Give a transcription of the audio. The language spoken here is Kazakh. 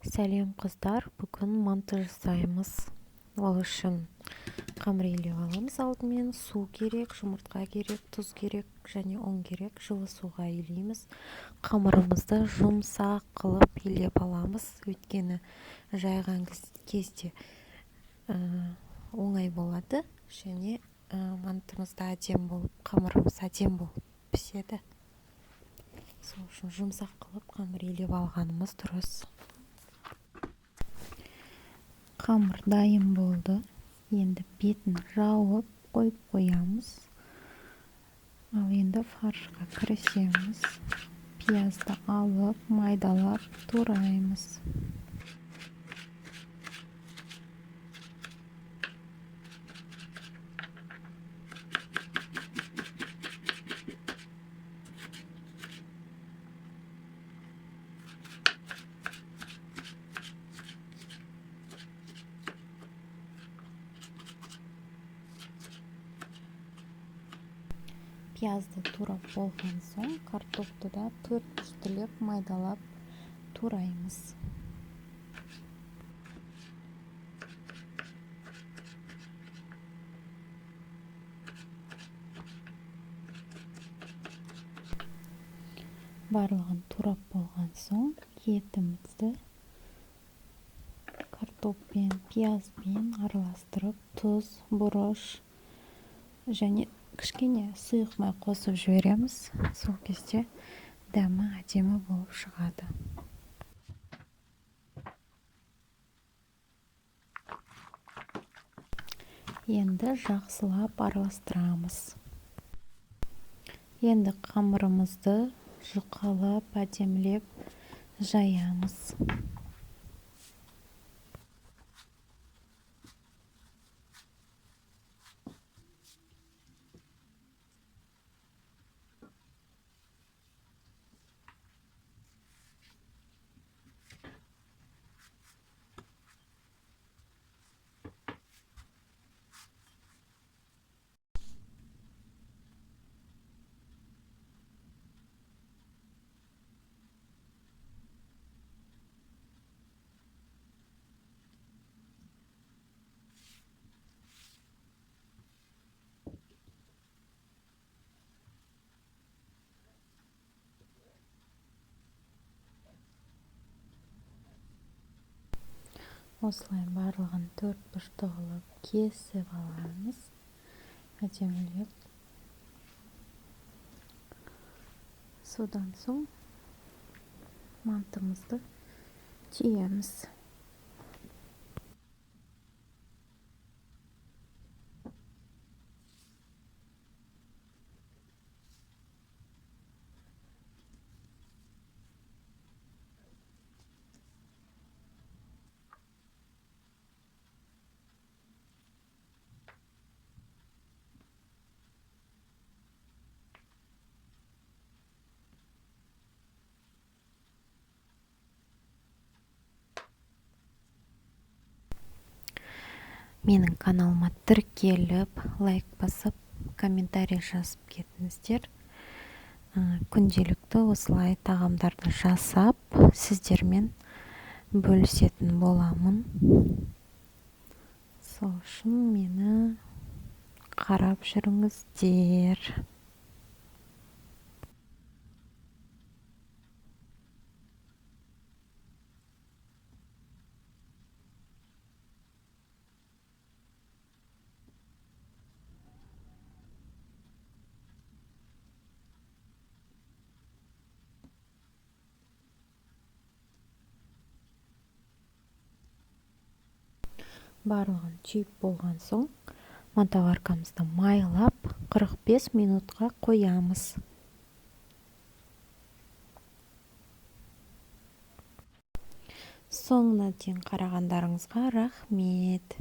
Сәлем, қыздар! Бүгін манты жасаймыз. Ол үшін қамыр илеп аламыз. Алдымен су керек, жұмыртқа керек, тұз керек және ұн керек. Жылы суға илейміз. Қамырымызды жұмсақ қылып илеп аламыз, өйткені жайған кезде оңай болады және мантымыз да әдемі болып, қамырымыз әдемі болып піседі. Сол үшін жұмсақ қылып қамыр илеп алғанымыз дұрыс. Қамыр дайын болды. Енді бетін жауып қойып қоямыз. Ал енді фаршқа кірісеміз. Пиязды алып, майдалап тураймыз. Пиязды турап болған соң, картопты да төрт бұрыштылеп майдалап тураймыз. Барлығын турап болған соң, етімізді картоппен, пиязбен араластырып, тұз, бұрыш және кішкене сұйық май қосып жібереміз. Сол кезде дәмі әдемі болып шығады. Енді жақсылап араластырамыз. Енді қамырымызды жұқалап, әдемілеп жаямыз. Осылай барлығын төрт бұрышты қылып кесіп аламыз әдемілеп. Содан соң мантымызды түйеміз. Менің каналыма тіркеліп, лайк басып, комментарий жазып кетіңіздер. Күнделікті осылай тағамдарды жасап, сіздермен бөлісетін боламын. Сол үшін мені қарап жүріңіздер. Барлығын түйіп болған соң, мантоваркамызды майлап, 45 минутқа қоямыз. Соңына дейін қарағандарыңызға рахмет.